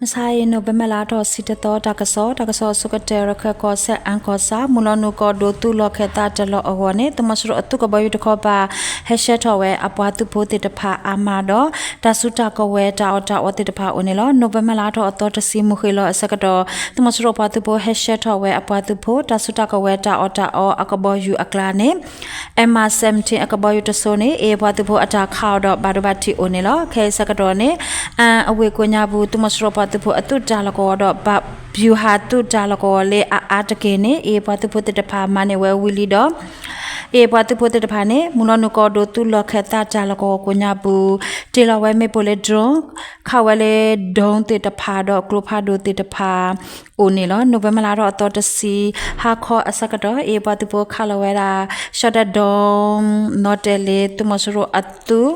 မဆါအံၤ နိၣ်ဝ့ဘၢၣ်လါထီၣ်တဆံတသီ တၢ်ကစီၣ်, တၢ်ကစီၣ်အဆိကတၢၢ် ရခၢၣ်ကီၢ်စဲၣ် အၣ်ကီၢ်ဆၣ် မုၢ်လီၤနုာ်ကီၢ်ဒိၣ်သုးလီၢ်ခၢၣ်သးတၢ်လီၢ်အဂီၢ်န့ၣ် သုးမီၤစိရိၤအသုးကဘီယူၤတခီပၤ ဟဲဆှၢထီၣ်ဝဲအပှၤသုးဖိသ့ၣ်တဖၣ်အါမးဒီး တၢ်စုတၢ်ကဝဲၤတၢ်အီၣ်တၢ်အီသ့ၣ်တဖၣ်အိၣ်န့ၣ်လီၤ. နိၣ်ဝ့ဘၢၣ်လါထီၣ်အသီတဆံ မုၢ်ဃ့ၢ်လီၤအဆၢကတီၢ် သုးမီၤစိရိၤပှၤသုးဖိဟဲဆှၢထီၣ်ဝဲအပှၤသုးဖိ တၢ်စုတၢ်ကဝဲၤတၢ်အီၣ်တၢ်အီအကဘီယူၤအကျါန့ၣ် M seventeen အကဘီယူၤတစိၤန့ၣ် အ့ၣ်ပှၤသုးဖိအတၢ်ခးအီၤဒီးဘၣ်ဒိဘၣ်ထံးအိၣ်န့ၣ်လီၤ. ခဲအံၤဆၢကတီၢ်န့ၣ် အဝ့ၢ်ကိးညါပူၤ သုးမီၤစိရိၤပှၤသုးဖိအသုးတၢ်လီၢ်ကဝီၤဒီး ဗျူဟာသုးတၢ်လီၢ်ကဝီၤလၢအအါတက့ၢ်န့ၣ် အ့ၣ်ပှၤသုးဖိသ့ၣ်တဖၣ်မၤန့ၢ်ဝဲဝံၤလံဒီး အ့ၣ်ပှၤသုးဖိသ့ၣ်တဖၣ်န့ၣ် မုၢ်လီၤနုာ်ကီၢ်ဒိၣ်သုးလီၢ်ခၢၣ်သးတၢ်လီၢ်ကဝီၤကိးညါပူၤ တ့ၢ်လီၤဝဲမ့ၣ်ပိၢ်လၢ drone ခးဝဲလၢ ဒုံးသ့ၣ်တဖၣ်ဒီးကျိဖးဒိၣ်သ့ၣ်တဖၣ် အိၣ်န့ၣ်လီၤ. နိၣ်ဝ့ဘၢၣ်လါထီၣ်အသီတဆံ ဟါခီအဆၢကတီၢ် အ့ၣ်ပှၤသုးဖိခးလီၤဝဲဒၣ် ရှီၣ်တဲၣ်ဒိ နီၣ်တဲာ်လ့ သုးမီၤစိရိၤအသုး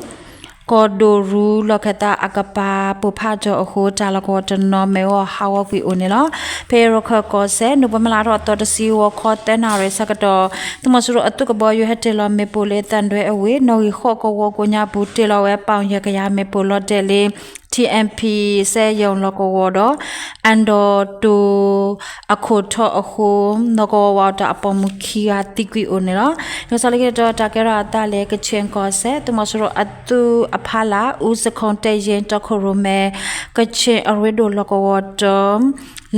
ကီၢ်ဒိၣ်ရူလီၢ်ခၢၣ်သးအကပၤ ပိၢ်ဖးထီၣ်အဃိ တၢ်လီၢ်ကဝီၤတနီၤမဲာ်ဂီၢ်ဟးဂီၤကွံာ်အိၣ်န့ၣ်လီၤ. ဖဲရခၢၣ်ကီၢ်စဲၣ် နိၣ်ဝ့ဘၢၣ်လါထီၣ်အသီတဆံ ဂီၤခီသၢနၣ်ရံၣ်အဆၢကတီၢ် သုးမီၤစိရိၤအသုးကဘီယူၤဟဲတ့ၢ်လီၤမ့ၣ်ပိၢ်လၢသၣ်ဒွဲအဝ့ၢ် နီၣ်ဂံၢ်ဃိးကဝီၤကိးညါပူၤ တ့ၢ်လီၤဝဲပီၣ်ယဲၢ်ကယၤမ့ၣ်ပိၢ်လီၤတဲာ်လၢ TNP စဲယိၤလီၢ်ကဝီၤဒီး အၣ်ဒိၣ်တိၣ် အခိၣ်ထီၣ်အဃိ နီၣ်ကဝီၤဝးတၢ်အပိာ်မုၣ်ခံဂၤသံကွံာ်အိၣ်န့ၣ်လီၤ. တၢ်ကစီၣ်လၢခံတတီၤ တၢ်ကဲထီၣ်အသးလၢ ကခ့ၣ်ကီၢ်စဲၣ် သုးမီၤစိရိၤအသုးအဖီလာ် အူစခိၣ်တဲၣ်ယ့ၣ်တီခိၣ်ရိၣ်မဲ ကခ့ၣ်အရ့ဒိၣ်လီၢ်ကဝီၤတၢ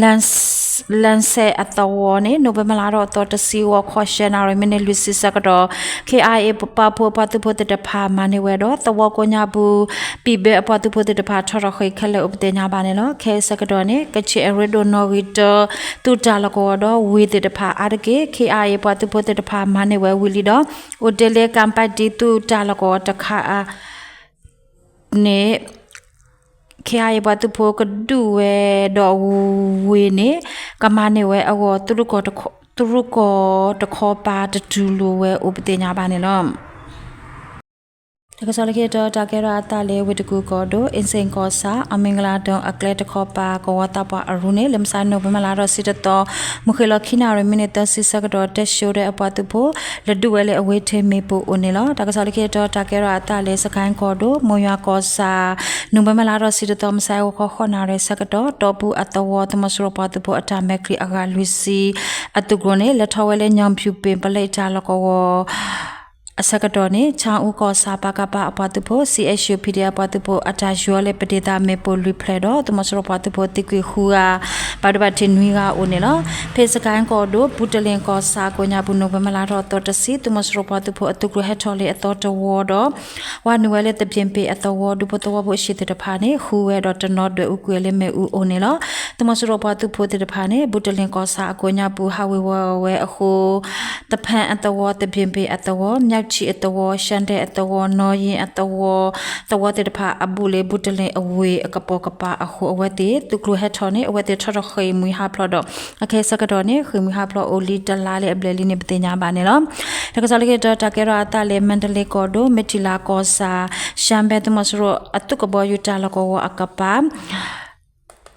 လၣ်စဲၣ်အသဝီန့ၣ် နိၣ်ဝ့ဘၢၣ်လါထီၣ်အသီတဆံ ဂီၤခီယဲၢ်နၣ်ရံၣ် မံးနံးလွံၢ်ဆံဆၢကတီၢ် KIA ပာ်ဖှိၣ်အပှၤသုးဖိသ့ၣ်တဖၣ်မၤန့ၢ်ဝဲဒီး သဝီကိးညါပူၤ ပံာ်ဘၢအပှၤသုးဖိသ့ၣ်တဖၣ်ထီထီၣ်ဃ့ခဲလၢာ်အိၣ်ပသ့ၣ်ညါဘၣ်န့ၣ်လီၤ. ခဲအံၤဆၢကတီၢ်န့ၣ် ကခ့ၣ်အရ့ဒိၣ်နီၣ်ဂံၢ်တၢ သုးတၢ်လီၢ်ကဝီၤဒီးဝ့ၢ်သ့ၣ်တဖၣ် အါတက့ၢ် KIA ပှၤသုးဖိသ့ၣ်တဖၣ်မၤန့ၢ်ဝဲဝံၤလံဒီး အိၣ်တ့ၢ်လၢ ကၣ်ပၣ်တံ သုးတၢ်လီၢ်ကဝီၤတခါ န့ၣ် KIA ပှၤသုးဖိကဒုးဝဲဒီးဝ့ၢ်န့ၣ် ကမၤန့ၢ်ဝဲအဂီၢ် သုးရူၢ်ကီၢ်တခီပၤတတူၢ်လိာ်ဝဲအိၣ်ပသ့ၣ်ညါဘၣ်န့ၣ်လီၤ. တၢ်ကစီၣ်လၢခံတတီၤ တၢ်ကဲထီၣ်အသးလၢ ဝ့ၢ်တကူၣ်ကီၢ်ဒိၣ် အ့စ့ၣ်ကီၢ်ဆၣ် အမ့ၢ်ကလါဒိၣ်အကျဲတခီပၤ ကဝီၤသးပှၢ်အရူန့ၣ် လၢမုၢ်ဆါ နိၣ်ဝ့ဘၢၣ်လါထီၣ်တဆံတသီ မုၢ်ဃ့ၢ်လီၤခံနၣ်ရံၣ် မံးနံးသၢဆံဆၢကတီၢ် တၢ်ဆှၢဒီးအပှၤသုးဖိ လဲၤဒုးဝဲလၢအဝ့ၢ်ထံးမ့ၣ်ပိၢ်အိၣ်န့ၣ်လီၤ. တၢ်ကစီၣ်လၢခံတတီၤ တၢ်ကဲထီၣ်အသးလၢ စကဲၣ်ကီၢ်ဒိၣ် မိၢ်ယွၤကီၢ်ဆၣ် နိၣ်ဝ့ဘၢၣ်လါထီၣ်တဆံတသီ မုၢ်ဆါအဂီၤခီဃိးနၣ်ရံၣ်အဆၢကတီၢ် တီပူအသဝီ သုးမီၤစိရိၤပှၤသုးဖိအတၢ်မဲာ်ချံအဂၤလွံၢ်ဆံ အသုးကျိၤန့ၣ် လဲၤထီၣ်ဝဲလၢ ညီၣ်ဖၠူၣ်ပ့ၣ်ပလဲတၢ်လီၢ်ကဝီၤ အဆၢကတီၢ်န့ၣ် ဆၣ်အူကီၢ်ဆၣ် ပကဖ အပှၤသုးဖိ CSU PDF အပှၤသုးဖိအတၢ်ယီၤလၢပဒ့ၣ်သးမ့ၣ်ပိၢ်လွံၢ်ဖျၢၣ်ဒီး သုးမီၤစိရိၤပှၤသုးဖိသံကွံာ်ဃုဂၤ ဘၣ်ဒိဘၣ်ထံးနွံဂၤအိၣ်န့ၣ်လီၤ. ဖဲစကဲၣ်ကီၢ်ဒိၣ် ပူၤတလ့ၣ်ကီၢ်ဆၣ်ကိးညါပူၤ နိၣ်ဝ့ဘၢၣ်လါထီၣ်အသီတဆံ သုးမီၤစိရိၤပှၤသုးဖိအသုးကျိၤဟဲထီၣ်လၢအသီတဝီဒီး ဝၤနုာ်ဝဲလၢသဘ့ၣ်ပ့ၣ်အသဝီ ဒူဖိသဝီဖိအဟံၣ်သ့ၣ်တဖၣ်န့ၣ် ဃုဝဲဒီးတနီၤဒွဲၣ်အူကွံာ်လၢမ့ၣ်အူအိၣ်န့ၣ်လီၤ. သုးမီၤစိရိၤပှၤသုးဖိသ့ၣ်တဖၣ်န့ၣ် ပူၤတလ့ၣ်ကီၢ်ဆၣ်အကိးညါပူၤ ဟးဝ့ၤဝီၤဝဲအဃိ သဖၣ်အသဝီ သဘ့ၣ်ပ့ၣ်အသဝီ မၠီၣ်ခၠံၣ်အသဝီ ရှၣ်ဒဲၣ်အသဝီ နီၢ်ယံၣ်အသဝီ သဝီသ့ၣ်တဖၣ်အဘူးလၢ ပူၤတလ့ၣ်အဝ့ၢ်အကပိာ်ကပၤအဃိ အဝဲသ့ၣ်သုးကျိၤဟဲထီၣ်န့ၣ် အဝဲသ့ၣ်ထီထီၣ်ဃ့ၢ်မှံဟးဖျိးဒီး အခဲအံၤဆၢကတီၢ်န့ၣ် ဃ့ၢ်မှံဟးဖျိးအိၣ်လံတလါလၢအဘျဲၣ်လံန့ၣ် ပသ့ၣ်ညါဘၣ်န့ၣ်လီၤ. တၢ်ကစီၣ်လၢခံတတီၤ တၢ်ကဲထီၣ်အသးလၢ မၣ်တလ့ကီၢ်ဒိၣ် မ့ၢ်ထံလးကီၢ်ဆၣ် ရှမ်းဘက် သုးမီၤစိရိၤအသုးကဘီယူၤတၢ်လီၢ်ကဝီၤအကပၤ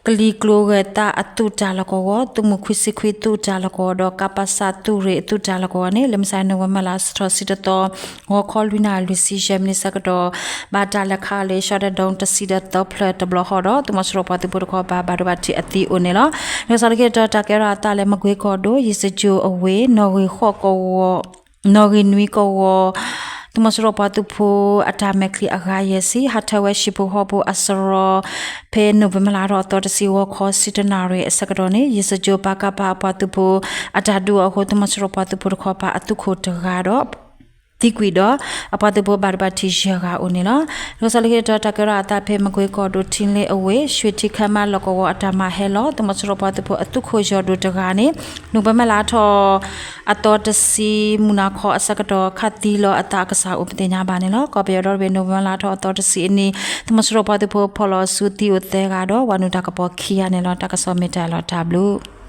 ကလံၤကျိၤဂဲၤသးအသုးတၢ်လီၢ်ကဝီၤ သုးမုၢ်ခွံဆံခွံသုးတၢ်လီၢ်ကဝီၤဒီး ကပစ သုးရ့ၣ်အသုးတၢ်လီၢ်ကဝီၤန့ၣ် လၢမုၢ်ဆါ နိၣ်ဝ့ဘၢၣ်လါထီၣ်တဆံတသီ ဂီၤခီလွံၢ်နၣ်ရံၣ်လွံၢ်ဆံယဲၢ်မံးနံးဆၢကတီၢ် ဘၣ်တၢ်လဲၤခးအီၤလၢ ရှီၣ်တဲၣ်ဒိ တဆံဒီးသၢဖျၢၣ်တဘျီဃီဒီး သုးမီၤစိရိၤပှၤသုးဖိတခီပၤ ဘၣ်ဒိဘၣ်ထံးအသံအိၣ်န့ၣ်လီၤ. တၢ်ကစီၣ်လၢခံတတီၤ တၢ်ကဲထီၣ်အသးလၢ မကွ့ကီၢ်ဒိၣ် ယံၤစကၠိၤအဝ့ၢ် နီၣ်ဂံၢ်ဃိးကဝီၤ နီၣ်ဂံၢ်နွံကဝီၤ သုးမီၤစိရိၤပှၤသုးဖိအတၢ်မဲာ်ချံအဂၤယဲၢ်ဆံ ဟးထၢဝဲဟံၣ်ဖိဃီဖိအစရီ ဖဲနိၣ်ဝ့ဘၢၣ်လါထီၣ်အသီတဆံ ဂီၤခီဆံတၢနၣ်ရံၣ်အဆၢကတီၢ်န့ၣ် ယံၤစကၠိၤ ပကဖ အပှၤသုးဖိအတၢ်ဒုးအီၤအဃိ သုးမီၤစိရိၤပှၤသုးဖိတခီပၤအသုးခိၣ်တဂၤဒီး သံကွံာ်ဒီး အပှၤသုးဖိဘၣ်ဒိဘၣ်ထံးယဲၢ်ဂၤအိၣ်န့ၣ်လီၤ. တၢ်ကစီၣ်လၢခံတတီၤ တၢ်ကဲထီၣ်အသးဖဲ မကွ့ကီၢ်ဒိၣ် ထံလ့အဝ့ၢ် ရွှေထီးခမ်းမ လီၢ်ကဝီၤအတၢ်မၤဟဲလီၤ သုးမီၤစိရိၤပှၤသုးဖိအသုးခိၣ်ယီၢ်ဒိၣ်တဂၤန့ၣ် နိၣ်ဝ့ဘၢၣ်လါထီၣ်အသီတဆံ မုၢ်နၤခီအဆၢကတီၢ် ခးသံလီၤအသးအကစၢ်အိၣ်ပသ့ၣ်ညါဘၣ်န့ၣ်လီၤ. ကီၢ်ပယီၤဒီတဘ့ၣ် နိၣ်ဝ့ဘၢၣ်လါထီၣ်အသီတဆံအနံၤ သုးမီၤစိရိၤပှၤသုးဖိဖီၣ်လီၤဆူသံအိၣ်သၢဂၤဒီး ဝၤနုာ်တၢ်ကပီၤခံဂၤန့ၣ်လီၤ. တၢ်ကစီၣ်မ့ၢ်တၢ်လီၤတၢ်ဘျုး